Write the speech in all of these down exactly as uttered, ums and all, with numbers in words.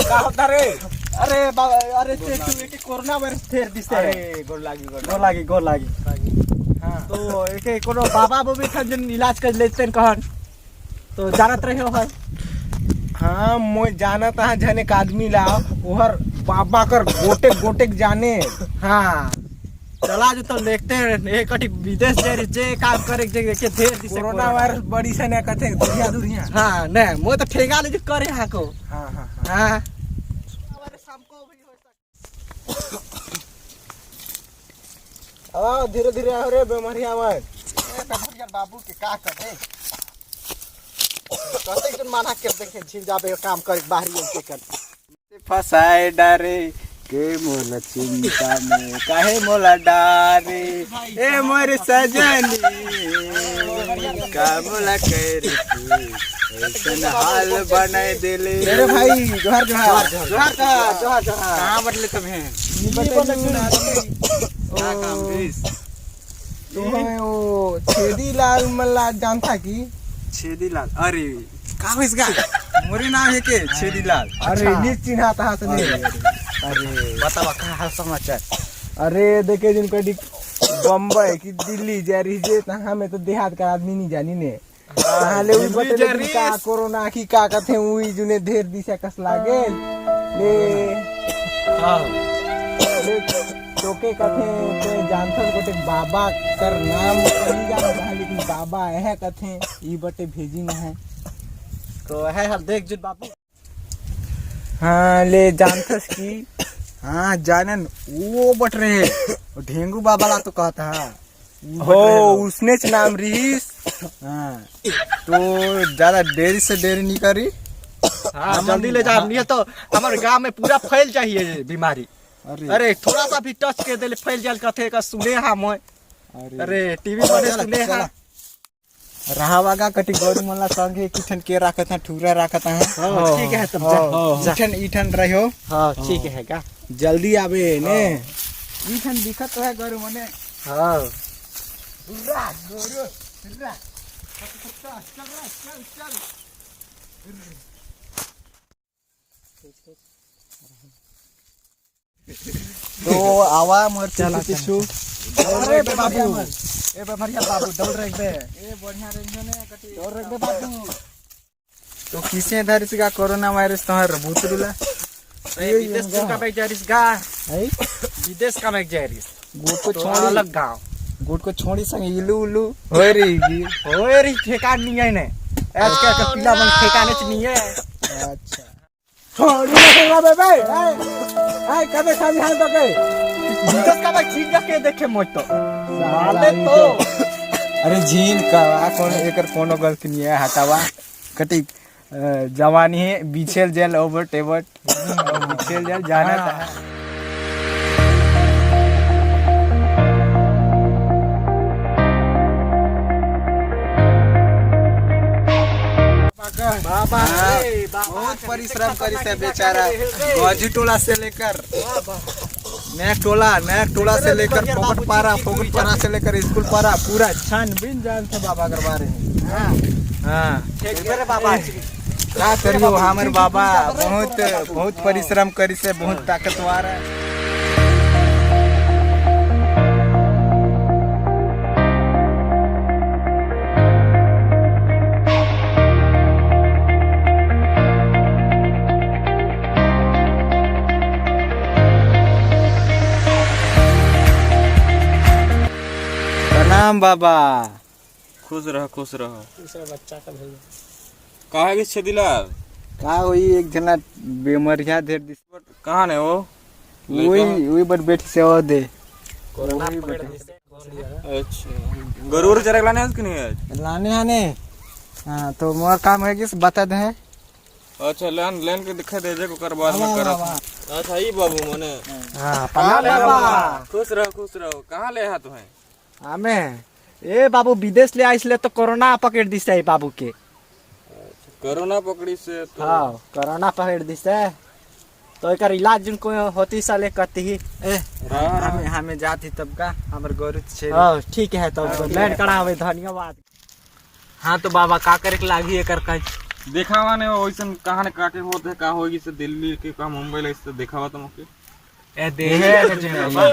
का होता रे? अरे बाबा, अरे ते तू एक कोरोना वायरस धेर दिस हे। अरे गोर लागी, गोर लागी, गोर लागी। हाँ। तो एक कोनो बाबा वो भी था जिन इलाज कर लेते हैं कहन। तो जानत रहे हो हर। हाँ, मोय जानत हा जन एक आदमी ला, ओहर बाबा कर गोटे गोटे के जाने। हाँ। चला जो तो देखते हैं, एक कटी विदेश जे जे काम करे जे के धेर दिस हे कोरोना वायरस बड़ी से ने कथे दुनिया दुनिया। हाँ, ने, मोय तो ठेंगा ले जो करे हाँ को। हाँ, हाँ, हाँ। हाँ। आ, धीरे धीरे आओ रे, बेमारी आवे। ए, बेमारी यार बाबू के का करे? कते जन माना के देखे, झिल जाबे काम करे बाहरी के कर। फंसाए डारे के मोला चिंता में, काहे मोला डारे, ए मोर सजनी, का मोला करे तू, ऐसन हाल बनाए देले। अरे भाई, जोहार, जोहार। जोहार, जोहार, जोहार, जोहार। कहाँ बटले तुम्हें? ये बटले ना। का काम बीस? तो हमें वो छेदी लाल मल्ला जानता कि? छेदी लाल, अरे, का हो इसका? मोरे नाम है के? छेदी लाल। अरे, अच्छा। नीच चिन्हा तहा से नहीं। अरे, अरे। बतावा, का हाल समाचार? अरे, देखे जिन कदी बम्बई की दिल्ली जा रही जे, तहाँ में तो देहात का आदमी नहीं जानी ने। हाँ, ले उई दिल्ली बटे जा लेकिन रही का है। कोरोना की का कथे उई जुने धेर दिस हे कस लागे। ले। हाँ। ले, तोके कथे, ते जानथस गोटे बाबा कर नाम नहीं जानत हे, लेकिन बाबा है कथे, ई बटे भेजिन हे। तो है हर देख जुन बाबू। हाँ, ले जानथस कि? हाँ, जानन, वो बट रहे, वो ढेंगू बाबा ला तो कहत हा। वो बट रहे हो, लोग। उसने च नाम रहीस। हाँ, तो ज्यादा देरी से देरी नहीं करी। हाँ, हम जल्दी ले जा, हाँ। नहीं तो हमारे गांव में पूरा फैल जाही ये बीमारी। अरे। अरे, थोड़ा सा भी टच के देले फैल जाल कथे का सुने हा मोय। अरे। अरे, टीवी पर चला, सुने हा। चला। रहा वागा कटी गोरू मन ला संग हे, किठन के राखत हे, ठुरा राखत हे। हाँ, ठीक है, तब जा। हाँ, जा। इठन, इठन रहियो। हाँ, ठीक है का? जल्दी आबे ने। हाँ। इठन दिखत तो है गोरू मने। हाँ। उर्रा, गोरू, उर्रा। चल, चल, चल, चल। तो आवा मोर चला, पीछू पीछू। चला। अरे बे बाबू, ए बे भरिया बाबू, डबल रख दे। ए बढ़िया रेंजो ने कटी। डबल रख दे बाबू। तो किसे धरिस गा कोरोना वायरस तोहर भूतरू ला? ए, ये विदेश ये का बैठ जा रिस गा। है? विदेश का बैठ जा रिस। गुट को तो छोड़ी। अलग गांव। गुट को छोड़ी संग इलू उलू। होय रही गी। होय रही ठेकान नहीं है ने। आज के, के पीला मन ठेकाने च नहीं है। अच्छा। छोड़ू ना बे, बे, ए, ए, कबे समझान तो के? विदेश का बैठ ठीक के देखे मोय तो। साला माले ई तो। तो। अरे झीन का, आ कौन, एकर कोनो गलती नहीं है, हटावा। कटी, अ, जवानी है, बिछेल जेल over टेबट। बिछेल जेल जाना हाँ। था। बाबा, हाँ, ए, बाबा, बहुत परिश्रम करिस हे बेचारा। गौजी टोला से लेकर नया टोला, नया टोला से लेकर फोकट पारा, फोकट पारा से लेकर स्कूल पारा, पूरा छानबीन जानथे बाबा कर बारे में। हाँ। हाँ। ठीक है रे बाबा। का करियो, हमर बाबा बहुत, बहुत परिश्रम करिस हे, बहुत ताकतवर हे। प्रणाम बाबा। खुश रह, खुश रह। खुश रह बच्चा का भैया। काहे के छेदीलाल? का होई, एक जना बेमरिया धेर दिस। कहाँ ने वो? वही, लइका? वही बट बैठ से वो दे। कोरोना वही पकड़ बट। दिस। अच्छा, गरुड़ चरे लाने आज कि नहीं आज? लाने आने। हाँ, तो मोर काम है कि बता दे। अच्छा, लेन, लेन के दिखा दे, जे ओकर बाद में करत हूँ। अच्छा, ई बाबू मने। हाँ, प्रणाम बाबा। खुश रहो, खुश रहो। कहाँ ले हा तुम्हें? हमें? ए बाबू, विदेश ले आइस ले तो कोरोना पकड़ दिस हे बाबू के। कोरोना पकड़ी से तो हाँ, कोरोना पकड़ दिस हे। तो एकर इलाज जिन कोई होती साले करती ही। ए, रहा, हम, रहा। हमें, हमें जाती तब का, हमर गोरू छे। हाँ, ठीक है, तो हाँ, लैंड ठीक है। करा हवे, धन्यवाद। हाँ, तो बाबा, का करे के लागी एकर कहीं? देखावा ने वइसन कहाँ ने का के होत हे, का होई से दिल्ली के का मुंबई ले से देखावा तो मोके। ए, देखे देखे तो नहीं।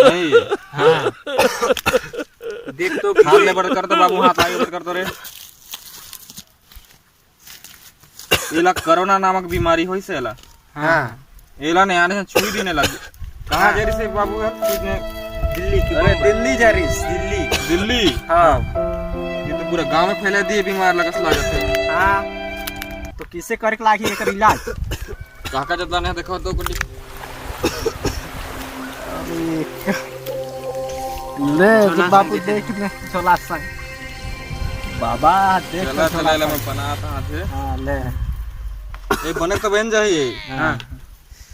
नहीं। हाँ। देख तो हाथ ले बड़ कर तो बाबू, हाथ आगे बड़ कर तो रे। एला कोरोना नामक बीमारी होइस हे एला। हाँ। एला ने आने से छुई दिने लग। कहाँ हाँ। जा रहिस हे बाबू यार? किसने? दिल्ली की अरे बम्बई। दिल्ली जा रहिस। दिल्ली। हाँ। ये तो पूरा गांव में फैला दिए बीमार लगस लागत हे। हाँ। तो किसे करे के लागी एकर इलाज? काका जब लाने देखो तो कुछ। अरे। ले, झोला तो बाबू संग देख ने, झोला संग। बाबा, देख चला, तो चला, झोला ले, संग। मैं बनात हाथे। हाँ, ले। ये बने तो बन जाही ये। हाँ।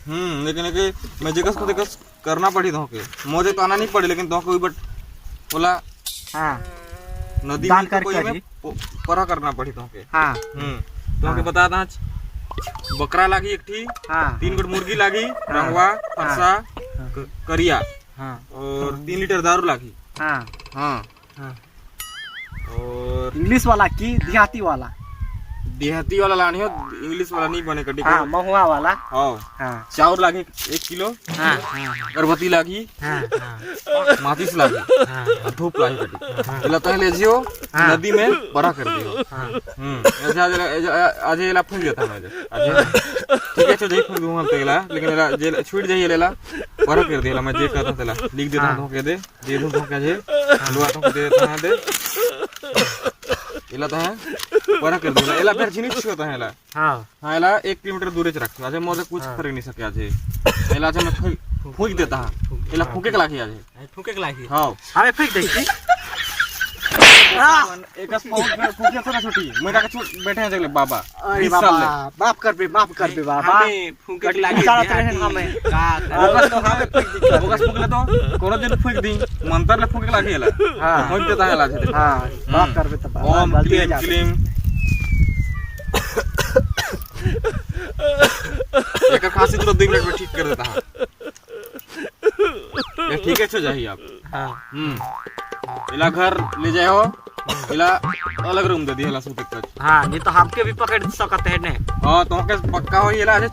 हम्म, लेकिन एके मैं जेकस को तेकस करना पड़ी तोहके। मोजे तो आना नहीं पड़ी, लेकिन तोहके उई बट ओला हाँ। नदी दान में तो करके कोई करी। में प-, परा करना पड़ी तोहके। हाँ। हम्म, तोहके हाँ। बता दा, बकरा लागी एक ठी, हाँ। तीन गोट मुर्गी लागी, हाँ। रंगवा, हाँ। फरसा, हाँ। क-, करिया। हाँ। और तीन लीटर दारू लागी। हाँ। हाँ। हाँ। और इंग्लिश वाला कि देहाती वाला? देहाती वाला लानी हो, इंग्लिश वाला नहीं बने कटी हाँ, को। महुआ वाला। हाँ। हाँ। चाउर लागी एक किलो। हाँ, हाँ, हाँ। अगरबत्ती लागी। हाँ, हाँ। माचिस लागी। हाँ। और धूप लागी कटी। हाँ। एला तह ले जियो, हाँ। नदी में बड़ा कर दियो। हाँ। हम्म। आज, आज, आज, आज एला फूंक देता मैं आज। आज। ठीक है, अच्छा, जही फूंक दूंगा हम तेला, लेकिन एला, जे छूट जाइए लेला, बड़ा कर दियो, मैं जे कहता तेला, लिख देता हाँ। हूँ, धोखे दे। दे दूं तो क्या जे? हाँ। लुआ तो दे देता है, दे। एला तो है। बड़ा कर दे। एला फिर झिनी छुआ तो है एला। हाँ। हाँ, एला एक किलोमीटर दूरे से रख। आज मोर कुछ हाँ। फर्क नहीं सके आज। एला आज मैं फूंक, फूंक देता है। एला हाँ। फूंके के लागी आज। अरे फूंके के लागी। हाँ। अबे फेंक दे की। एक पाउंड में फूंके तो ना छोटी। मैं का बैठे हैं जगले बाबा। अरे बीस साल बाबा, ले। माफ कर बे, माफ कर बे बाबा। हमें फूंके के लागी बिचारा देहाती। तेरे हमें। का करे? ओकस तो हमें फूंक दी। ओकस फूंक ले तो, कोनो दिन फूंक दी, मंतर ले फूंके लागे ला। हाँ। फूंक देता है लाजे। हाँ, माफ हम्म। कर बे तब। ओम गलती हो क्लीम जाती। क्लीम। एकर खांसी तुरंत दो मिनट में ठीक कर देता है। ये ठीक है, छो जाही आप। हाँ। हम्म। एला घर ले जाए हो, एला अलग रूम दे दिया, एला सूते कच। हाँ, नहीं तो हमके भी पकड़ सकत है ने। हाँ, तो के पक्का हो, एला आज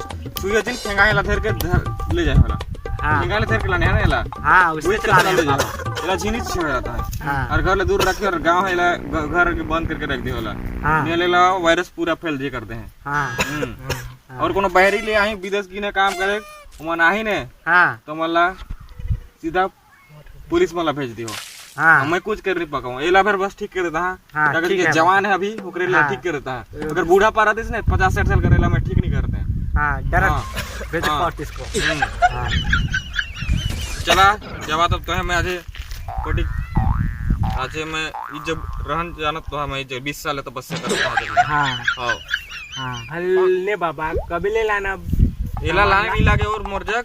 सुइया जिन ठेंगा एला धर के धर, ले जाए होला। हाँ। ठेंगा ले धर के लाने है ना एला। हाँ, उससे वही चला चला ले ले जाओ। एला झिनी छेड़ रहता है। हाँ। और घर ले दूर रखे और गांव है एला घ-, घर के बंद करके रख दे होला। हाँ। नहीं ले ला, वायरस पूरा फैल जे करते हैं। हाँ। हम्म। हाँ। और कोनो बाहरी ले आही विदेश की ने काम करे, ओमन आही ने। हाँ। तो मला सीधा पुलिस वाला भेज दियो। हाँ। मैं कुछ कर नहीं पाऊँ। एला भर बस ठीक कर देता है। हाँ, ताकि ठीक ये है। जवान है अभी, ओकरे लिए हाँ। ठीक कर देता है। अगर बूढ़ा पारा देस ने, पचास साठ साल करेला मैं ठीक नहीं करते हैं। हाँ, डायरेक्ट हाँ। भेज हाँ। पार्ट इसको। हम्म। हाँ। चला, जवा तब तो है मैं आज कोटी, आज मैं ई जब रहन जानत तो है मैं जब बीस साल है तो बस से करता हूँ। हाँ। हाँ। हाँ। हल्ले बाबा, कभी ले लाना? एला लाने नहीं लागे और मोर जग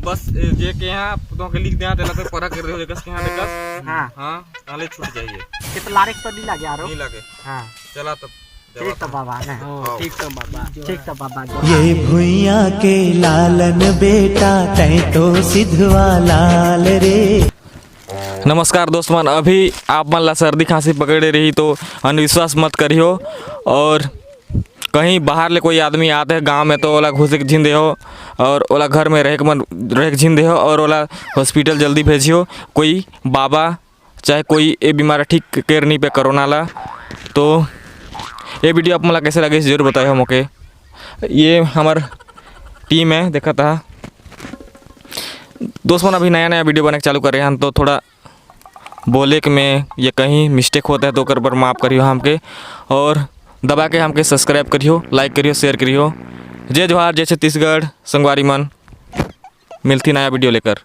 बस, ए, जे के यहाँ तो के लिख दे, तेला पे परा कर दे, जेकस के यहाँ देखस। हाँ। हाँ, ताले छूट जाइए। कितना लारे तो नहीं लगे यारो? नहीं लगे। हाँ। चला तब, ठीक जवा तो तब। बाबा ने। ओ, आओ। ठीक तो बाबा। ठीक तो बाबा। ये भुइयां के लालन बेटा, तैं तो सिधवा लाल रे। नमस्कार दोस्त मन, अभी आप मन ला सर्दी खांसी पकड़े रही तो अंधविश्वास मत करियो। और कहीं बाहर ले कोई आदमी आत है गांव में तो ओला घुसे के झिन देहो और ओला घर में रहे के मन, रहे के झिन देहो और ओला हॉस्पिटल जल्दी भेजियो। कोई बाबा चाहे कोई ए बीमार ठीक कर नहीं पे कोरोना ला। तो ये वीडियो आप मन ला कैसे लगे जरूर बताए हो मोके। ये हमर टीम है, देखा था दोस्त मन अभी नया नया वीडियो बने के चालू करे हैं तो थोड़ा बोले के में ये कहीं मिस्टेक होता है तो ओकर बर माफ़ करियो हमके, और दबा के हमके सब्सक्राइब करियो, लाइक करियो, शेयर करियो। जय जोहार, जय छत्तीसगढ़ संगवारी मन, मिलती नया वीडियो लेकर।